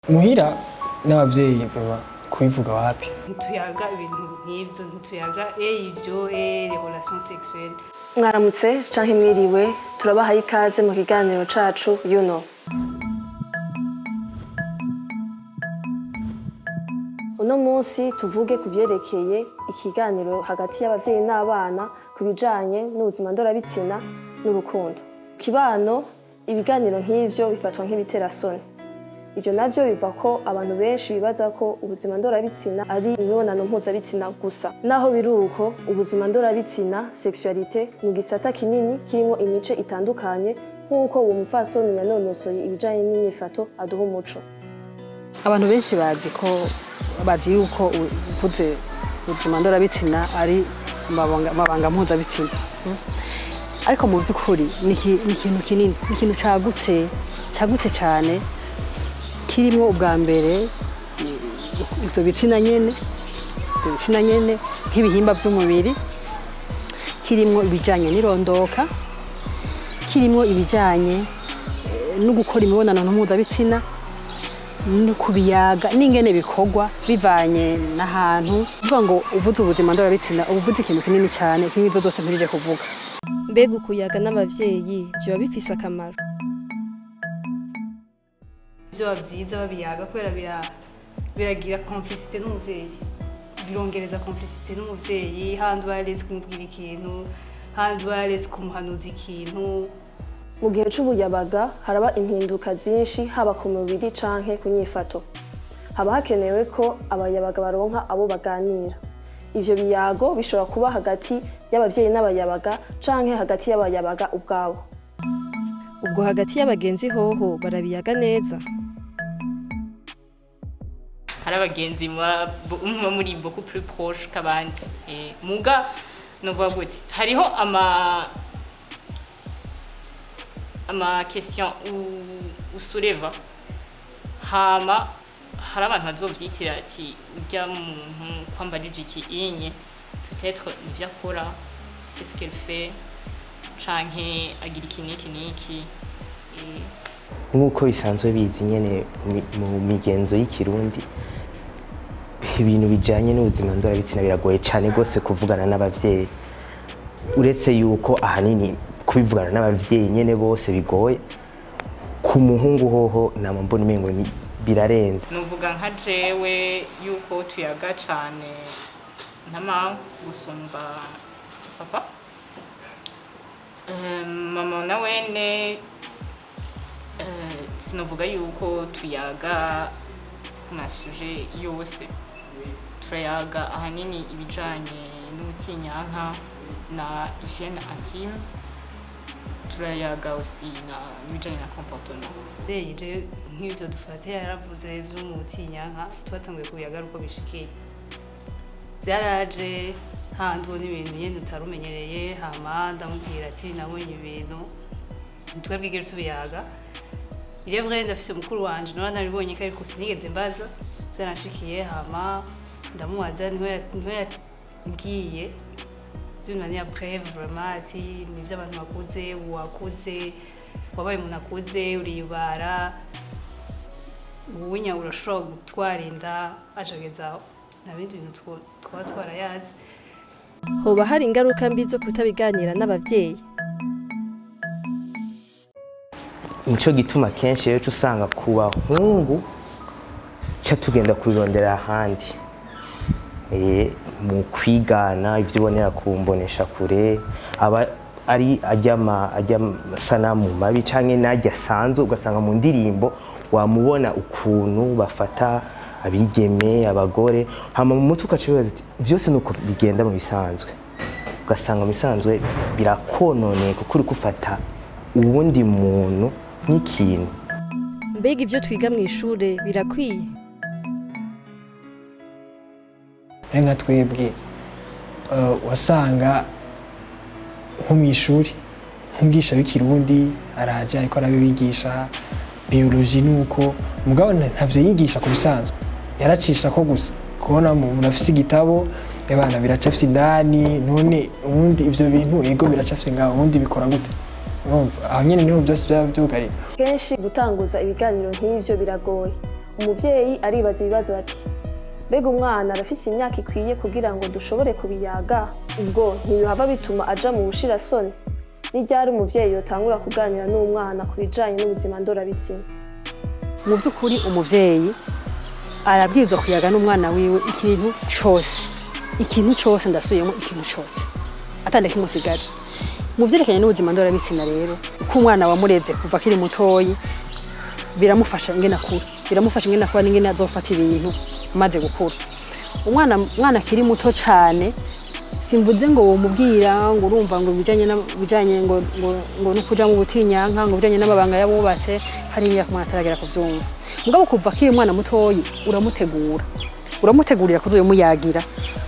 Muhira n'abavyeyi baba kubivuga wapi. Ntituyaga ibintu nk'ivyo, ntituyaga ivyo les relations sexuelles. Mwaramutse canke mwiriwe, turabahaye ikaze mu kiganiro cacu yuno. Uno munsi tuvuge ku vyerekeye ikiganiro hagati y'abavyeyi n'abana ku bijanye n'ubuzima ndorabitsina n'urukundo. Kibano ibiganiro nk'ivyo bifatwa nk'ibiterasoni. Ivyo navyo biva ko abantu benshi bibaza ko ubuzima ndorabitsina ari imibonano mpuzabitsina gusa. Naho biri uko, ubuzima ndorabitsina, sexualité, ni igisata kinini kirimwo imice itandukanye, nk'uko uwo mupfasoni yanonosoye ibijanye n'inyifato aduha umuco. Abantu benshi bazi yuko uvuze ubuzima ndorabitsina ari amabanga mpuzabitsina. Ariko mu by'ukuri ni ikintu kinini, ni ikintu cagutse cyane, kirimwo ubwa mbere ivyo bitsina nyene nk'ibihimba by'umubiri, kirimwo ibijanye n'irondoka, kirimwo ibijanye no gukora imibonano mpuzabitsina no kubiyaga n'ingene bikorwa bivanye n'ahantu. Uvuga ngo uvuze ubuzima ndorabitsina, uba uvuze ikintu kinini cyane nk'ibyo zose mpirije kuvuga. Mbega ukuyaga n'abavyeyi vyoba bifise akamaro? Vyoba vyiza babiyaga, kubera biragira complicité n'umuvyeyi, birongereza complicité n'umuvyeyi, handi uba yareze kumubwira ikintu, handi uba yareze kumuhanuza ikintu. Mu gihe c'ubuyabaga haraba impinduka zinshi, haba ku mubiri canke ku nyifato. Haba hakenewe ko abayabaga baronka abo baganira. Ivyo biyago bishobora kuba hagati y'abavyeyi n'abayabaga canke hagati y'abayabaga ubwabo. Ubwo hagati y'abagenzi hoho barabiyaga neza? Hari abagenzi muba muri beaucoup plus proche k'abandi. Muga novuga gute, hariho ama question usureva, hama hari abantu bazovyitira ati urya muntu kwambarije iki inye, peut-être nivyo akora, c'est ce qu'elle fait, canke agira iki n'iki n'iki. Nk'uko bisanzwe bizi nyene mu migenzo y'Ikirundi, ibintu bijanye n'ubuzima ndorabitsina biragoye cane rwose kuvugana n'abavyeyi. Uretse yuko ahanini kubivugana n'abavyeyi nyene bose bigoye, ku muhungu hoho nama mbona umengo birarenze. Nuvuga nka jewe yuko tuyaga cane na mama gusumba papa. Mama na wene sinovuga yuko tuyaga ku ma sujets yose. Turayaga ahanini ibijanye n'ubutinyanka na hygiène intime, turayaga aussi na n'ibijanye na comportement. Umuvyeyi je nk'ivyo dufate yaravuze vy'umutinyanka, twatanguye kubiyaga ari uko bishikiye, vyaraje handi ubona ibintu nyene utarumenyereye. Hama ndamubwira ati nabonye ibintu, ntitwebwigere tubiyaga. Il est vrai, ndafise mukuru wanje nawe nabibonye ko, ariko sinigeze mbaza. Vyaranshikiye, hama ndamubaza, niwe yambwiye d'une manière brève vraiment ati nivyo abantu bakuze, wakuze, wabaye umuntu akuze, uribara ubunya, urashobora gutwara inda, acageza aho nta bindi bintu twaba twarayazi. Hoba hari ingaruka mbi zo kutabiganira n'abavyeyi? Nico gituma kenshi rero uca usanga ku bahungu ca tugenda kubirondera ahandi, mu kwigana ivyo ubonera ku mbonesha kure, aba ari arya amasanamu mabi canke n'arya asanzwe, ugasanga mu ndirimbo wamubona ukuntu bafata abigeme, abagore, hama mu mutwe ugaca wibaza ati vyose nuko bigenda mu bisanzwe. Ugasanga mu bisanzwe birakononeye, kuko uriko ufata uwundi muntu nk'ikintu. Mbega ivyo twiga mw'ishure birakwiye? Ari nka twebwe, wasanga nko mw'ishuri nk'umwigisha w'Ikirundi araje ariko arabibigisha, biologie nuko, mugabo ntavyo yigisha ku bisanzwe, yaracisha ko gusa kubona umuntu afise igitabo, abana biracafye indani. None ubundi ivyo bintu ego biracafye ngaho, ubundi bikora gute? Urumva aho nyene niho byose byaba byugariye. Kenshi gutanguza ibiganiro nk'ivyo biragoye. Umuvyeyi aribaza ibibazo ati: "Mbega umwana arafise imyaka ikwiye kugira ngo dushobore kubiyaga? Ubwo ntibihava bituma aja mu bushirasoni? Ni ryari umuvyeyi yotangura kuganira n'umwana ku bijanye n'ubuzima ndorabitsina?" Mu by'ukuri, umuvyeyi arabwirizwa kuyaga n'umwana wiwe ikintu cose, ikintu cose, ndasubiyemo, ikintu cose, atanda kimusigaje mu vyerekeranye n'ubuzima ndorabitsina. Rero uko umwana wamureze kuva akiri mutoyi biramufasha ingene akura, biramufasha ingene akura n'ingene azofata ibintu amaze gukura. Umwana akiri muto cane, simvuze ngo womubwira ngo urumva ngo ibijanye bijanye ngo no kuja mu butinyanka, ngo bijanye n'amabanga y'abubatse, hari imyaka umwana ataragera kuvyumva. Mugabo kuva akiri umwana mutoyi uramutegura, uramutegurira kuzobimuyagira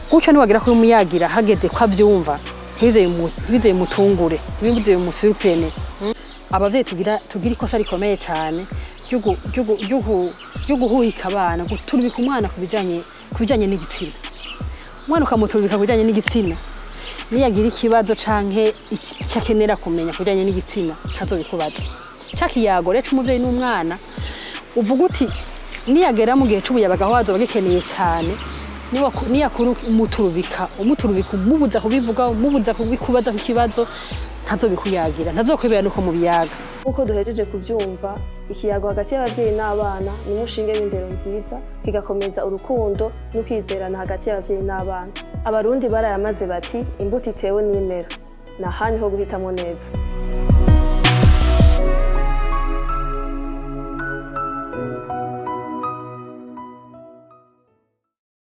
gutyo. Niwagira kubimuyagira hageze ko avyumva, ntibize bimutungure, ntibize bimusurprene. Abavyeyi tugira ikosa rikomeye cane ryo guhuhika abana, guturubika umwana ku bijanye n'igitsina. Umwana ukamuturubika ku bijanye n'igitsina, niyagira ikibazo canke ico akenera kumenya ku bijanye n'igitsina, ntazobikubaza. Ca kiyago rero c'umuvyeyi n'umwana, uvuga uti niyagera mu gihe c'ubuyabaga, aho azoba agikeneye cane, niyakura umuturubika, umubuza kubivuga, umubuza kubikubaza ku kibazo, ntazobikuyagira, ntazokwibera nuko mubiyaga. Nk'uko duhejeje kubyumva, ikiyago hagati y'ababyeyi n'abana ni umushinge w'indero nziza, kigakomeza urukundo n'ukwizerana hagati y'ababyeyi n'abana. Abarundi barayamaze bati: "Imbuto itewe n'imera." Ni ahanyu ho guhitamo neza.